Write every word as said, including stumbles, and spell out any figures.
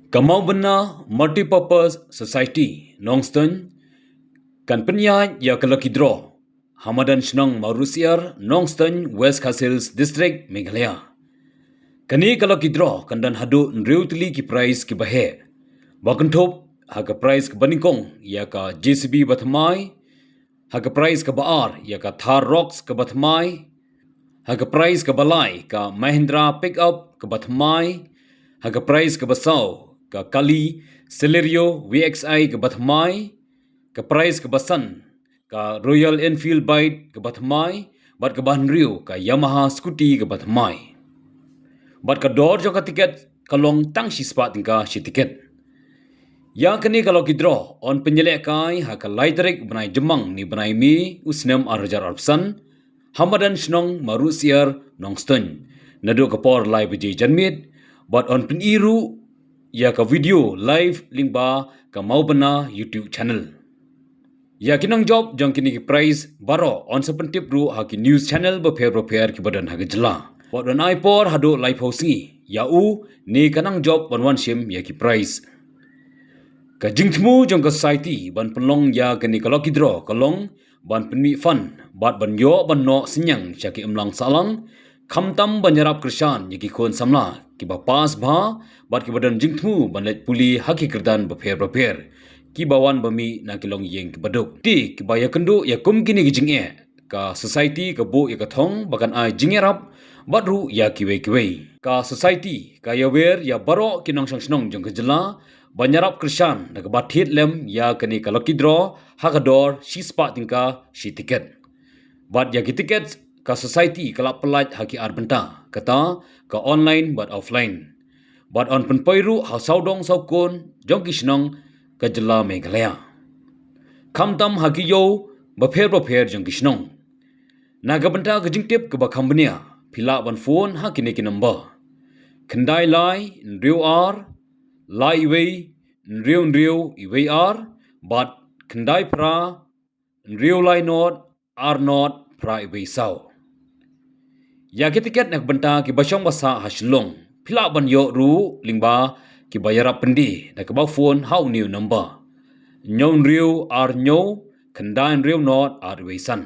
Ka Maubynna Multipurpose Society, Nongstoiñ, kan pynïaid ïa ka lucky draw ha madan shnong Marusiar, Nongstoiñ, West Khasi Hills District, Meghalaya. Kane ka lucky draw kan don haduh hynriew tylli ki prize kiba heh, ba kynthup ha ka prize kaba nyngkong ïa ka J C B ba thymmai, ha ka prize kaba ar ïa ka Thar Roxx kaba thymmai, ha ka prize kaba lai ka Mahindra Pickup kaba thymmai, ha ka prize kaba saw ka Kali Celerio V X I kaba thymmai, ka prize kaba san ka Royal Enfield bike kaba thymmai, bad kaba hynriew ka Yamaha scooty kaba thymmai. Bad ka dor jong ka tiket ka long tang shispah tyngka shi tiket. Ïa kane ka lucky draw yn pynïalehkai ha ka lai tarik bnai Jymmang ne bnai May u snem ar hajar arphew san, ha madan shnong Marusiar, Nongstoiñ, naduh ka por lai baje janmiet, bad yn pyni ruh ïa ka video live lyngba ka Maubynna YouTube channel. Ïa ki nongjop jong kine ki prize baroh yn sa pyntip ruh ha ki news channel bapher bapher kiba don ha ka jylla. Wat yn ai por haduh laiphew sngi ïa u ne ka nongjop ban wan shim ïa ki prize. Ka jingthmu jong ka society ban pynlong ïa kane ka lucky draw ka long ban pynmih fund bad ban ïoh ban noh synñiang sha ki imlang sahlang, khamtam ban ïarap kyrshan ïa ki khun samla kiba pass bha bad kiba don jingthmu ban leit pule ha ki kyrdan bapher bapher kiba wan ba mih na ki longïing kiba duk. Te kiba ïakynduh ïa kum kine ki jingeh, ka society ka buh ïa ka thong ba kan ai jingïarap bad ruh ïa kiwei kiwei. Ka society ka ïawer ïa baroh ki nongshong shnong jong ka jylla ban ïarap kyrshan da kaba thied lem ïa kane ka lucky draw ha ka dor shispah tyngka shi tiket. Bad ïa ki tiket ka society ka la pyllait ha ki ar bynta, kata ka online bad offline. Bad yn pynpoi ruh ha sawdong sawkun jong ki shnong ka jylla Meghalaya, khamtam ha ki ïew bapher bapher jong ki shnong. Na ka bynta ka jingtip kaba kham bniah, phi lah ban phone ha kine ki number: khyndai lai hynriew ar lai wei hynriew hynriew wei ar bad khyndai phra hynriew lai nod ar nod phra wei saw. Ïa ki tiket na ka bynta kiba shong ba sah ha Shillong, phi lah ban ïoh ruh lyngba kiba ïarap pyndie da kaba phone ha une u number: hynñiew hynriew ar hynñiew khyndai hynriew nod ar wei san.